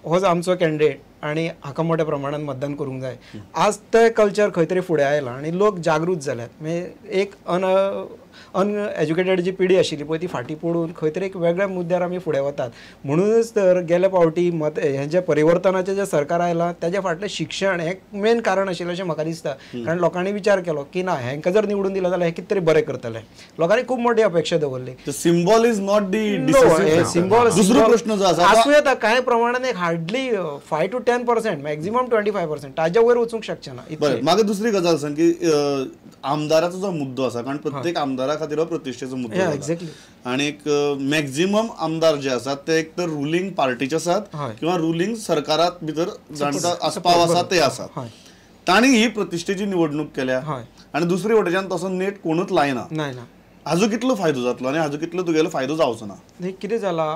होच आमचो कॅन्डिडेट आनी हाका मोठ्या प्रमाणान मतदान करूंक जाय. आज ते कल्चर खंय तरी फुडें आयलां आनी लोक जागृत जाल्यात. म्हणजे एक अनएज्युकेटेड जी पिढी आशिल्ली पळय ती फाटीं पडून खंय तरी एक वेगळ्या मुद्द्यार आमी फुडें वतात. म्हणूनच तर गेल्या फावटी मत हें जें परिवर्तनाचें जें सरकार आयलां तेज्या फाटलें शिक्षण हें मेन कारण आशिल्लें अशें म्हाका दिसता. कारण लोकांनी विचार केलो की ना हेंकां जर निवडून दिलें जाल्यार हें कितें तरी बरें करतले. लोकांनी खूब मोठी अपेक्षा दवरली. Symbol is not the symbol. दुसरो प्रश्न जो आसा आसूं येता कांय प्रमाणान एक हार्डली 5 to 10% maximum 25% ताज्या वयर वचूंक शकचें ना. बरें, म्हाका दुसरी गजाल सांग की आमदाराचो जो मुद्दो आसा, कारण प्रत्येक आमदारा खातीर हो प्रतिश्ठेचो मुद्दो. एक्झॅक्टली. आनी एक मॅक्झिमम आमदार जे आसात ते एक तर रुलींग पार्टीचे आसात किंवा रुलींग सरकारात भितर जांचो आस्पाव आसा ते आसात. तांणी ही प्रतिश्ठेची निवडणूक केल्या आनी दुसरे वटेच्यान तसो नेट कोणूच लायना. हाजो कितलो फायदो जातलो आनी हाजो कितलो तुगेलो फायदो जावचो ना? कितें जाला,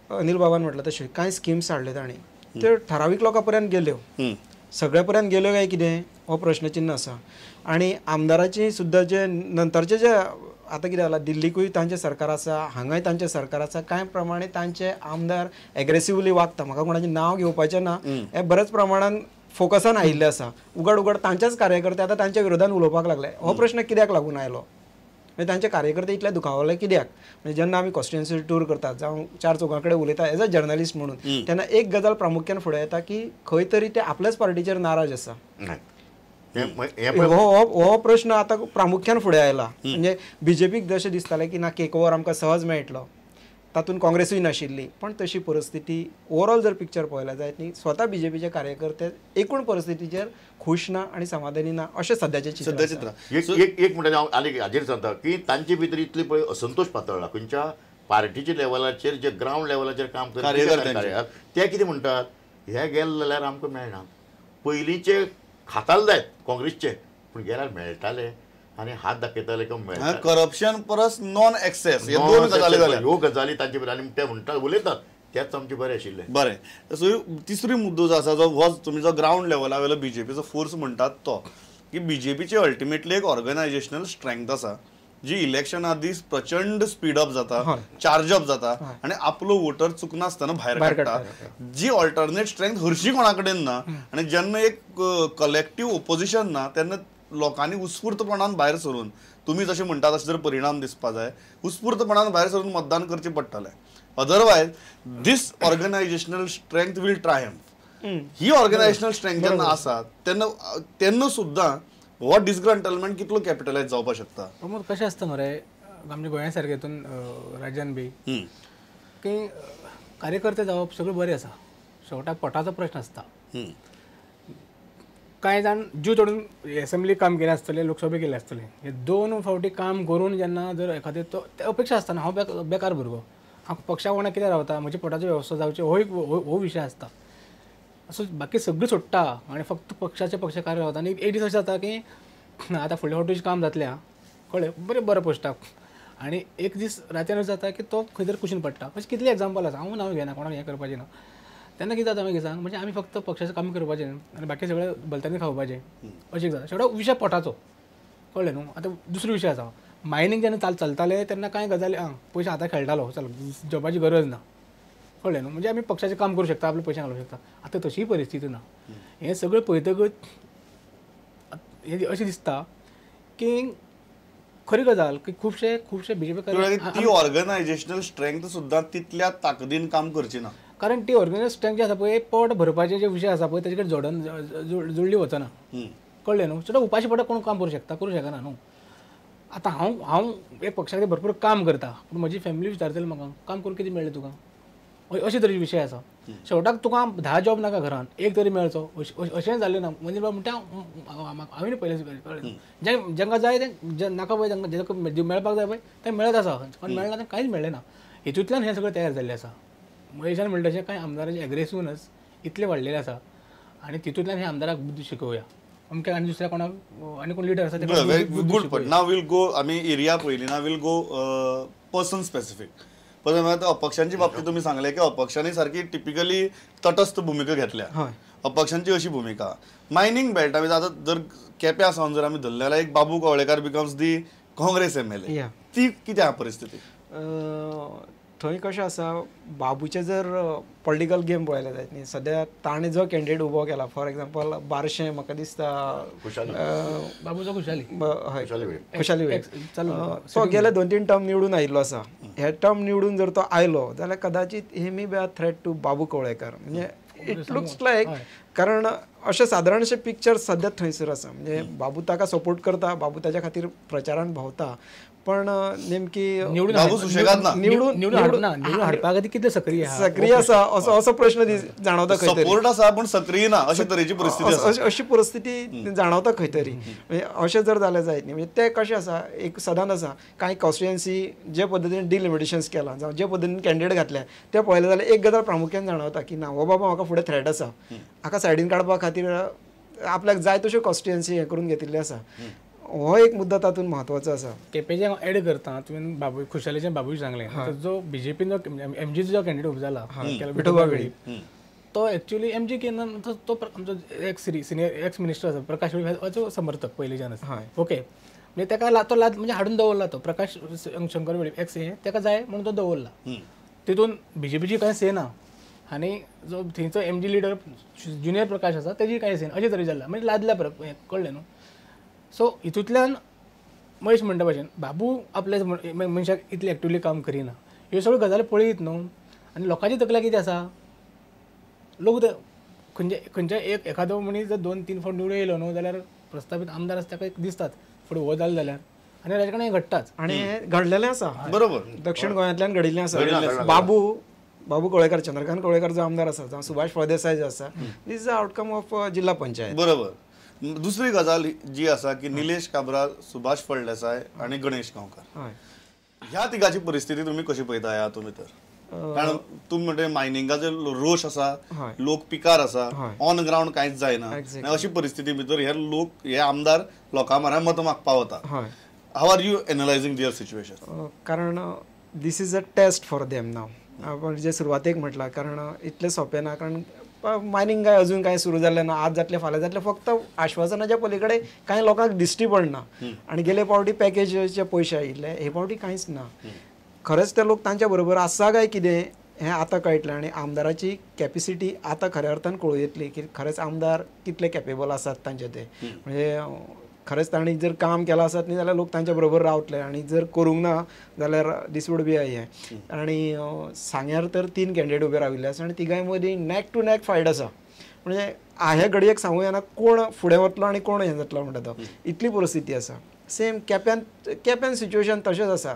अनिल बाबान म्हटलें तशें कांय स्किम्स हाडले तांणी त्यो ठरावीक लोकां पर्यंत गेल्यो, सगळ्या पर्यंत गेल्यो काय कितें हो प्रश्नचिन्ह आसा. आनी आमदाराची सुद्दां जे नंतरचे जे आतां कितें जालां, दिल्लीकूय तांचें सरकार आसा, हांगाय तांचें सरकार आसा, कांय प्रमाणे तांचे आमदार एग्रेसिवली वागता. म्हाका कोणाचें नांव घेवपाचें ना, हें बऱ्याच प्रमाणान फोकसान आयिल्लें आसा. उगड उगड तांचेच कार्यकर्ते आतां तांच्या विरोधान उलोवपाक लागले. हो प्रश्न कित्याक लागून आयलो, म्हणजे तांचे कार्यकर्ते इतले दुखावले कित्याक? म्हणजे जेन्ना आमी कॉन्स्टिट्युएन्सी टूर करतात जावं चार चौगां कडेन उलयता एज अ जर्नलिस्ट म्हणून, तेन्ना एक गजाल प्रामुख्यान फुडें येता की खंय तरी ते आपल्याच पार्टीचेर नाराज आसा. हो प्रश्न आतां प्रामुख्यान फुडें आयला. म्हणजे बीजेपीक जशें दिसतालें की ना केक ओवर आमकां सहज मेळटलो, तातूंत काँग्रेसूय नाशिल्ली, पण तशी परिस्थिती ओवरऑल जर पिक्चर पळयल्यार जायत न्ही, स्वता बीजेपीचे कार्यकर्ते एकूण परिस्थितीचेर खुश ना आनी समाधानी ना अशें सद्याचें चित्र. एक एक म्हणटा हांव आनी हाजेर सांगता की तांचे भितर इतली पळय असंतोश पातळ्ळा खंयच्या पार्टीच्या लेवलाचेर, जे ग्रावंड लेवलाचेर काम करतात ते कितें म्हणटात, हे गेले जाल्यार आमकां मेळना. पयलींचे खाताले जायत काँग्रेसचे, पूण गेल्यार मेळटाले आनी हात दाखयताले किंवा मेळटा. करप्शन परस नॉन एक्सेस ह्यो दोन गजाली जाल्या, ह्यो गजाली तांचे भितर आनी ते म्हणटात उलयतात तेच आमचे बरें आशिल्लें. बरें, सो तिसरी मुद्दो जो आसा जो हो तुमी जो ग्रावंड लेवला वयलो बीजेपीचो फोर्स म्हणटात तो की बीजेपीची अल्टिमेटली एक ऑर्गनायजेशनल स्ट्रेंथ आसा जी इलेक्शना दीस प्रचंड स्पीडअप जाता, चार्जअप जाता आनी आपलो वोटर चुकनासतना भायर काडटा, जी ऑल्टरनेट स्ट्रेंथ हरशीं कोणा कडेन ना. आनी जेन्ना एक कलेक्टीव ओपोजिशन ना तेन्ना लोकांनी उत्स्फूर्तपणान भायर सरून, तुमी जशें म्हणटात तशें जर परिणाम दिसपा जाय, उत्स्फूर्तपणान भायर सरून मतदान करचें पडटलें. Otherwise this organisational strength will triumph. He organisational strength जेन्ना आसा तेन्ना तेन्ना सुद्दां हो डिसग्रंटलमेंट कितलो कॅपिटलायज जावपाक शकता? प्रमोद, कशें आसता मरे आमच्या गोंया सारके हितून राज्यान बी की कार्यकर्ते जावप सगळें बरें आसा, शेवटाक पोटाचो प्रश्न आसता. कांय जाण जीव तोडून एसेंब्ली काम केलें आसतलें, लोकसभे केलें आसतलें, हे दोन फावटी काम करून जेन्ना जर एखादें तो अपेक्षा आसता ना, हांव बेकार भुरगो, हांव पक्षा वांगडा कित्याक रावता, म्हज्या पोटाची वेवस्था जावची, हो एक हो विशय आसता. असो बाकी सगळीं सोडटा आनी फक्त पक्षाचे पक्ष कार्य रावता. आनी एक दीस अशें जाता की आतां फुडल्या फावटी काम जातलें आं, कळ्ळें, बरें बरें पोस्टाक, आनी एक दीस रातयान अशें जाता की तो खंय तरी कुशीन पडटा. अशें कितलें एग्जाम्पल आसा, हांव नांव घेना, कोणाक हें करपाचें ना. तेन्ना कितें जाता मागीर सांग, म्हणजे आमी फक्त पक्षाचें काम करपाचें आनी बाकी सगळें भलत्यांनी खावपाचें अशें जाता. शेवटा विशय पोटाचो, कळ्ळें न्हू. आतां दुसरो विशय आसा, मायनींग जेन्ना चलतालें तेन्ना कांय गजाली आं पयशे आतां खेळटालो, चल जॉबाची गरज ना, कळ्ळें न्हू, म्हणजे आमी पक्षाचें काम करूं शकता, आपले पयशे घालूंक शकता. आतां तशीय परिस्थिती ना. हें सगळें पळयतकच हें अशें दिसता की खरी गजाल की खुबशे खुबशे बीजेपी ती ऑर्गनायजेशनल स्ट्रेंथ सुद्दां तितल्या ताकदीन काम करची ना, कारण ती ऑर्गनायज स्ट्रेंथ जी आसा पळय पोट भरपाचे जे विशय आसा पळय ताजे कडेन जोडन जुळली वचना, कळ्ळें न्हू. सुद्दां उपाशी पोटाक कोण काम करूं शकता? करूं शकना न्हू. आतां हांव हांव एक पक्षा खातीर भरपूर काम करता, पूण म्हजी फॅमिली विचारतली म्हाका काम करून कितें मेळ्ळें तुका, अशे तरेचे विशय आसा. शेवटाक तुका 10 जॉब नाका, घरान एक तरी मेळचो अशेंय जालें ना. म्हणजे म्हणटा हांवें पयलें कळ्ळें, जांकां जाय तें नाका पळय, तांकां मेळपाक जाय पळय तें मेळत आसा, कोण मेळना तें कांयच मेळ्ळें ना. हितूंतल्यान हें सगळें तयार जाल्लें आसा. महेशान म्हणटा तशें कांय आमदारांचे एग्रेसिवनस इतलें वाडलेलें आसा आनी तितूंतल्यान हे आमदाराक बुद्दी शिकोवया अमक्या आनी दुसऱ्या कोणाक आनी कोण लिडर आसा. Good point. नाव वील गो, आमी एरिया पळयली, नाव वील गो पर्सन स्पेसिफीक. पण अपक्षांची बाबतीत तुम्ही सांगले की अपक्षांनी सारकी टिपिकली तटस्थ भूमिका घेतल्या. अपक्षांची अशी भूमिका मायनिंग बेल्ट आमी आतां जर केप्या सावन जर आमी धरले जाल्यार एक Babu Kavlekar becomes the Congress MLA, ती कितें आहा परिस्थिती? थंय कशें आसा बाबूचें जर पॉलिटिकल गेम पळयलें जायत न्ही सद्या ताणें जो कॅन्डिडेट उबो केला फॉर एग्जाम्पल बारशें म्हाका दिसता बाबूचो खुशाली हय खुशाली तो गेले 2-3 टर्म निवडून आयिल्लो आसा. हे टर्म निवडून जर तो आयलो जाल्यार कदाचित he may be a threat to Babu Kavlekar. म्हणजे it looks लायक कारण अशें सादारणशें पिक्चर सद्या थंयसर आसा. म्हणजे बाबू ताका सपोर्ट करता, बाबू ताच्या खातीर प्रचारान भोंवता, पण नेमकी निवडून हाडपा खातीर कितले सक्रीय सक्रीय आसा असो असो प्रश्न जाणवता खंय तरी. सपोर्ट आसा पण सक्रीय ना अशे तरेची परिस्थिती आसा, अशी परिस्थिती जाणवता खंय तरी. म्हणजे अशें जर जालें जायत न्ही म्हणजे तें कशें आसा एक सदांच आसा कांय कॉन्स्टिट्युएन्सी जे पद्दतीन डिलिमिटेशन्स केलां जावं जे पद्दतीन कॅन्डिडेट घातल्या ते पळयलें जाल्यार एक गजाल प्रामुख्यान जाणवता की ना हो बाबा म्हाका फुडें थ्रेट आसा, हाका सायडीन काडपा खातीर आपल्याक जाय तश्यो कॉन्स्टिट्युएन्सी हें करून घेतिल्लें आसा. हो एक मुद्दा तातूंत म्हत्वाचो आसा. केपेंचें एड करता तुवें बाबू खुशालीचें बाबूय सांगलें जो बीजेपीन जो एमजीचो जो कॅन्डिडेट उबो जाला विठोबा वेळीप तो एक्चुअली एमजी केन्ना तो आमचो एक्स सिनियर एक्स मिनिस्टर आसा प्रकाश वेळीप हाचो समर्थक पयलींच्यान आसा. ओके म्हणजे ताका तो लाद म्हणजे हाडून दवरला तो प्रकाश शंकर वेळीप एक्स हे ताका जाय म्हणून तो दवरला. तितून बीजेपीची कांय से ना आनी जो थंयचो एमजी लिडर ज्युनियर प्रकाश आसा तेजी कांय से ना अशें तरेन जाला म्हणजे लादल्या कळ्ळें न्हू. सो हितूंतल्यान महेश म्हणटा भशेन बाबू आपल्या मनशाक इतलें एक्टिवली काम करिना ह्यो सगळ्यो गजाली पळयत न्हू आनी लोकांची तकल्या कितें आसा लोक खंयच्या खंयच्या एक एखादो मनीस जर 2-3 फावट निवडून येयलो न्हू जाल्यार प्रस्तावीत आमदार आसता ताका दिसतात फुडें हो जालें जाल्यार आनी राजकारण हें घडटाच आनी हें घडलेलें आसा. बरोबर दक्षिण गोंयांतल्यान घडिल्लें आसा. बाबू बाबू कवळेकर चंद्रकांत कवळेकर जो आमदार आसा जावं सुभाष फळदेसाय जो आसा this is a outcome of Zilla Panchayat. बरोबर. दुसरी गजाल जी आसा की निलेश काब्राल, सुभाष फळदेसाय आनी गणेश गांवकर ह्या तिगाची परिस्थिती तुमी कशी पळयता ह्या तुमी तर? कारण तुमी म्हणटे मायनिंगाचो रोश आसा, लोक पिकार आसा, ऑन ग्रावंड कांयच जायना, अशी परिस्थिती भितर हे लोक हे आमदार लोकां म्हऱ्यान मतां मागपा वता. How are you analysing their situation? कारण this is a test for them now. आपण जे सुरवातेक म्हटलां कारण इतलें सोंपें ना, कारण मायनिंग काय अजून कांय सुरू जाल्लें ना, आज जातलें फाल्यां जातलें फक्त आश्वासनाच्या पलीकडे कांय लोकांक दिश्टी पडना. आनी गेले फावटी पॅकेजीचे पयशे आयिल्ले, हे फावटी कांयच ना. खरेंच ते लोक तांच्या बरोबर आसा काय कितें हें आतां कळटलें आनी आमदाराची कॅपेसिटी आतां खऱ्या अर्थान कळूं येतली की खरेंच आमदार कितले कॅपेबल आसात तांचे ते. म्हणजे खरेंच तांणी जर काम केलां आसत न्ही जाल्यार लोक तांच्या बरोबर रावतले आनी जर करूंक ना जाल्यार दीस वूड बी हें. आनी सांग्यार तर 3 कॅन्डिडेट उबे राविल्ले आसा आनी तिगांय मदीं नॅक टू नॅक फायट आसा. म्हणजे ह्या घडयेक सांगूं येना कोण फुडें वतलो आनी कोण हें जातलो म्हणटा तो, इतली परिस्थिती आसा. सेम केप्यान केप्यान सिच्युएशन तशेंच आसा,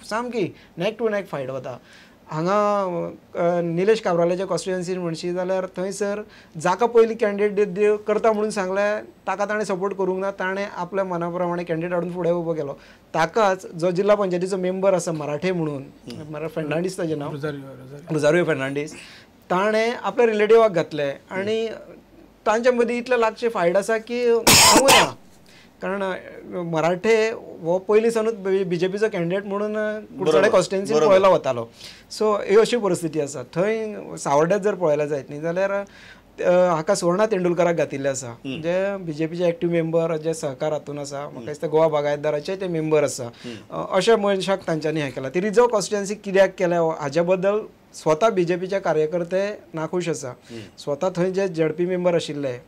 सामकी नॅक टू नॅक फायट वता. हांगा निलेश काब्रालाच्या कॉन्स्टिट्युएन्सीन म्हणशी जाल्यार थंयसर जाका पयलीं कॅन्डिडेट करता म्हणून सांगलें ताका ताणें सपोर्ट करूंक ना, ताणें आपल्या मना प्रमाणे कॅन्डिडेट हाडून फुडें उबो केलो. ताकाच जो जिल्हा पंचायतीचो मेंबर आसा मराठे म्हणून, फेर्नांडीस ताजें नांव, रोजारियो फेर्नांडीस, ताणें आपल्या रिलेटिवाक घातलें आनी तांच्या मदीं इतले लागचे फायट आसा की सांगूं येना. कारण मराठे हो पयलीं सावनूच बीजेपीचो कॅन्डिडेट म्हणून कुडचडे कॉन्स्टिट्युएन्सीन पळयलो वतालो. सो ही अशी परिस्थिती आसा. थंय सावर्ड्यात जर पळयलें जायत न्ही जाल्यार हाका सुवर्णा तेंडुलकराक घातिल्लें आसा, जे बीजेपीचे एक्टीव मेंबर जे सहकार हातून आसा, म्हाका दिसता गोवा बागायतदाराचे ते मेंबर आसा, अशा मनशाक तांच्यांनी हें केलां. ती रिजर्व कॉन्स्टिट्युएन्सी कित्याक केल्या हाज्या बद्दल स्वता बीजेपीचे कार्यकर्ते नाखूश आसा. स्वता थंय जे झेडपी मेंबर आशिल्ले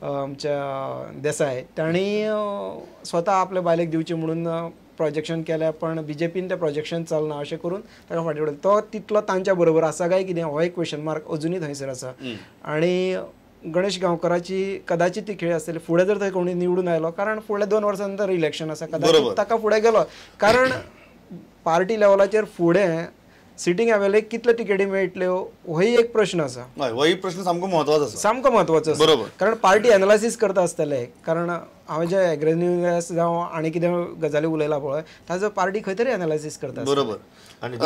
आमच्या देसाय तांणी स्वता आपल्या बायलेक दिवची म्हणून प्रोजेक्शन केलें, पण बीजेपीन तें प्रोजेक्शन चलना अशें करून ताका फाटीं उडयलें. तो तितलो तांच्या बरोबर आसा काय कितें हो एक क्वेश्चन मार्क अजुनूय थंयसर आसा. आनी गणेश गांवकराची कदाचित ती खेळ आसतली फुडें जर थंय कोणी निवडून आयलो, कारण फुडल्या 2 वर्सां नंतर इलेक्शन आसा, कदाचित ताका फुडें गेलो, कारण पार्टी लेवलाचेर फुडें सिटींग एम एल ए कितले तिकेटी मेळटल्यो होय एक प्रश्न आसा. होय प्रश्न सामको म्हत्वाचो आसा, सामको म्हत्वाचो आसा. बरोबर, कारण पार्टी एनालिसीस करता आसतले, कारण हांवें जे एग्रेन्युलस जावं आनी कितें गजाली उलयला पळय ताजो पार्टी खंय तरी एनालिसीस करता. बरोबर. आनी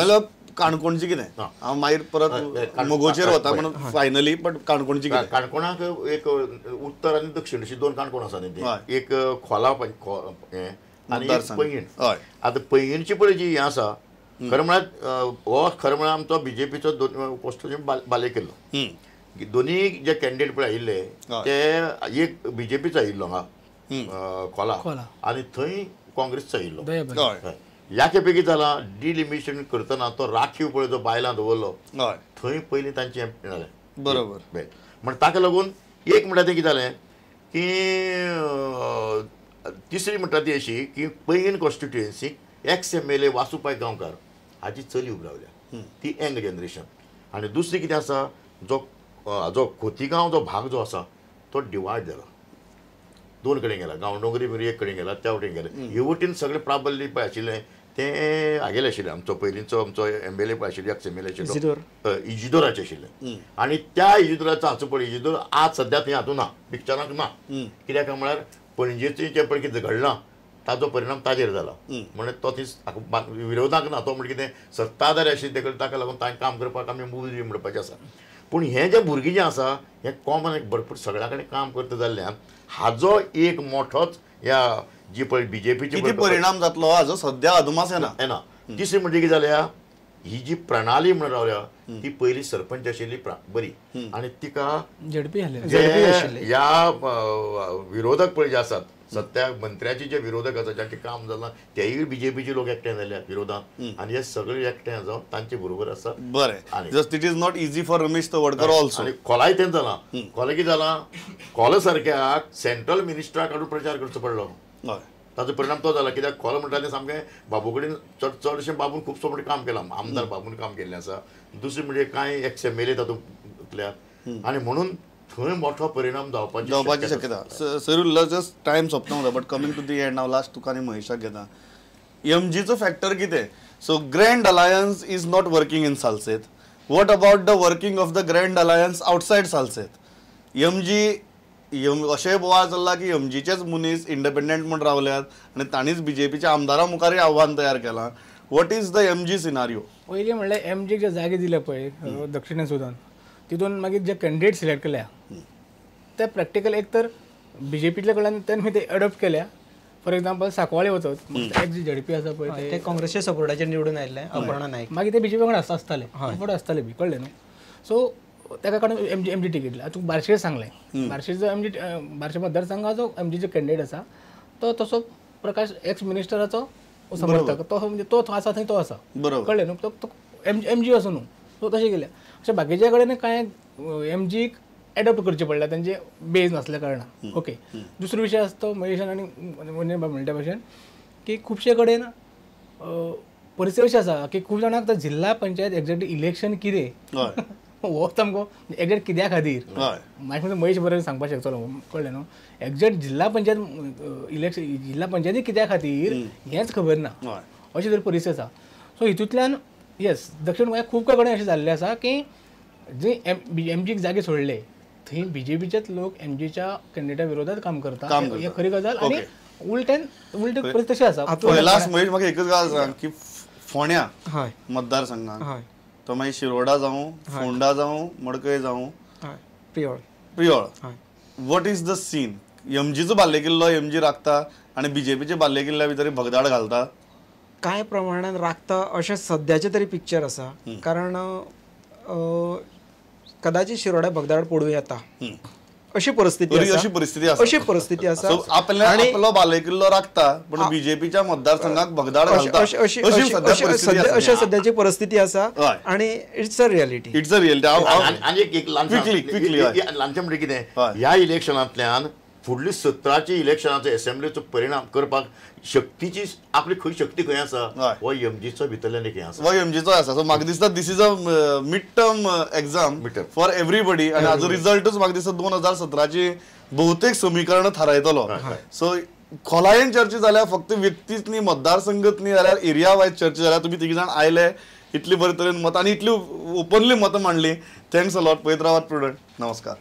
काणकोणची कितें हांव मागीर परत मगोचेर वता म्हणून फायनली, बट काणकोणची कितें, काणकोणाक एक उत्तर आनी दक्षिण अशी 2 काणकोण आसा न्ही, एक खोला आनी पैंगीण. आतां पैंगीणची पळय जी हें आसा खरें म्हळ्यार हो खरें म्हळ्यार आमचो बीजेपीचो पोस्टो बाले केल्लो. दोनी जे कॅन्डिडेट पळय आयिल्ले ते एक बीजेपीचो आयिल्लो हांगा खोला आनी थंय काँग्रेसचो आयिल्लो. ह्या खेपे कितें जालां डिलिमिटेशन करतना तो राखीव पळय जो बायलां दवरलो थंय पयलीं तांचें हें जालें बरोबर म्हण ताका लागून एक म्हणटा तें कितें जालें की तिसरी म्हणटा ती अशी की Poinguinim constituency ex MLA Vasu Pai Gaonkar हाची चली उबी रावल्या ती यंग जनरेशन. आनी दुसरी कितें आसा जो जो खोतीगांव जो भाग जो आसा तो डिवायड जाला दोन कडेन गेला गांवडोंगरी बरी एक कडेन गेला त्या वटेन गेले हे वटेन सगळें प्राबल्य पळय आशिल्लें तें हागेलें आशिल्लें आमचो पयलींचो आमचो एमएलए पळय आशिल्लो एक्स एमएलए आशिल्लो इजिदोराचें आशिल्लें आनी त्या इजिदोराचो हाचो पळय इजिदोर आज सद्या थंय हातूंत ना पिक्चराक ना कित्याक म्हळ्यार पणजेचें जें पळय कितें घडलां ताजो परिणाम ताजेर जाला म्हणजे तो ती विरोधाक ना तो म्हणजे कितें सत्ताधारी आशिल्ले ते ताका लागून तांकां काम करपाक आमी मुवी म्हणपाचें आसा. पूण हें जें भुरगीं जें आसा हें कॉमन एक भरपूर सगळ्या कडेन काम करता जाल्ल्यान हाजो एक मोठोच ह्या जी पळय बीजेपीचे परिणाम जातलो हाजो सद्या अदमास येना येना. तिसरी म्हणजे कितें जाल्या ही जी प्रणाली म्हणून रावल्या ती पयली सरपंच आशिल्ली बरी आनी तिका ह्या विरोधक पळय जे आसात सत्या मंत्र्याचे जे विरोधक आसा जांचें काम जालां तेय बीजेपीचे लोक एकठांय जाल्या विरोधात आनी हे सगळे एकठांय जावन तांचे बरोबर आसा. बरें just it is not easy for Ramesh Tawadkar also. आनी खोलाय तें जालां खोला कितें जालां खोला सारक्या सेंट्रल मिनिस्टराक काडून प्रचार करचो पडलो ताजो परिणाम तो जाला कित्याक खोला म्हणटा तें सामकें बाबू कडेन चड चडशें बाबून खुबसो म्हणजे काम केलां आमदार बाबून काम केल्लें आसा. दुसरें म्हणजे कांय एक्स एम एल ए तातूंतल्या आनी म्हणून थंय मोठो परिणाम जावपाची शक्यता. सर जस्ट टायम सोंपता म्हणटा but coming to the end हांव लास्ट तुका आनी महेशाक घेता. एमजीचो फॅक्टर कितें? So grand alliance is not working in Salcete. What about the working of the grand alliance outside Salcete? MG अशें बोवाळ चल्ला की एमजीचेच मनीस इंडिपेंडंट म्हूण रावल्यात आनी तांणीच बीजेपीच्या आमदारा मुखारय आव्हान तयार केलां. What is the MG scenario? पयलीं म्हणल्यार एमजीक जे जागे दिले पळय दक्षिणेन सुदान तितून मागीर जे कॅन्डिडेट सिलेक्ट केल्या ते प्रॅक्टिकल एक तर बीजेपीतल्या कडल्यान तेन्ना ते अडॉप्ट केल्या. फॉर एग्जाम्पल सांकवाळे वचत एक जी झेडपी आसा पळय ते काँग्रेसच्या सपोर्टाचेर निवडून आयिल्ले अपर्णा नायक मागीर ते बीजेपी वांगडा आसताले फुडें आसताले बी कळ्ळें न्हू. सो ताका काडून एमजी तिकेट दिल्या. तुका बार्शे सांगलें बार्शेचो एमजी बार्शे मतदारसंघाचो एमजीचो कॅन्डिडेट आसा तो तसो प्रकाश एक्स मिनिस्टराचो समर्थक तो म्हणजे तो आसा थंय तो आसा कळ्ळें न्हू. तो एमजी असो न्हू सो तशें केलें. अशें बाकीच्या कडेन कांय एमजीक एडॉप्ट करचें पडलें तांचे बेज नासल्या कारणान. ओके दुसरो विशय आसा तो महेशान आनी म्हणटा भशेन की खुबशे कडेन परिस्थिती अशी आसा की खूब जाणांक जिल्हा पंचायत एक्झॅक्ट इलेक्शन कितें हो सामको एक्झॅक्ट कित्या खातीर मागीर महेश बरें सांगपाक शकतलो कळ्ळें न्हू. एक्झॅक्ट जिल्हा पंचायत इलेक्शन जिल्हा पंचायती कित्या खातीर हेंच खबर ना अशी जर परिस्थिती आसा. सो हितूंतल्यान येस दक्षिण गोंयांत खूब कडेन अशें जाल्लें आसा की जे एमजीक जागे सोडले थंय बीजेपीचेच लोक एमजीच्या कॅन्डिडेटा विरोधात काम करता हे खरी गजाल. आनी उलट्यान उलट परिस्थिती तशी आसा. लास्ट महेश म्हाका एकच गजाल सांग की फोंड्या मतदारसंघात तो मागीर शिरोडा जावं फोंडा जावं मडकय जावं Priol Priol what is the scene? एमजीचो बाल्ले किल्लो एमजी राखता आनी बीजेपीचे बाल्ले किल्ल्या भितर भगदाड घालता कांय प्रमाणान राखता अशें सद्याचें तरी पिक्चर आसा. कारण कदाचित शिरोड्या भगदाड पडूं येता अशी परिस्थिती आसा अशी परिस्थिती आसा. आपलो बालेकिल्लो राखता पण बीजेपीच्या मतदारसंघात भगदाड घालता अशी सद्याची परिस्थिती आसा. आणि it's a reality it's a reality. आनी एक ल्हानशें म्हणजे कितें ह्या इलेक्शनांतल्यान फुडली 17 इलेक्शनाचो एसेंब्लीचो परिणाम करपाक शक्तीची आपली खंय शक्ती खंय आसा हो एमजीचो भितरल्यान एक हें आसा हो एमजीचो आसा. सो म्हाका दिसता this is a mid term exam for everybody आनी हाजो रिजल्टूच म्हाका दिसता 2017 बहुतेक समीकरणां थारायतलो. सो खोलायेन चर्चा जाल्या फक्त व्यक्तीच न्ही मतदारसंघच न्ही जाल्यार एरिया वायज चर्चा जाल्या. तुमी तिगी जाण आयले इतली बरे तरेन मतां आनी इतली ओपनली मतां मांडली. Thanks a lot. पळयत रावात प्रुडंट. नमस्कार.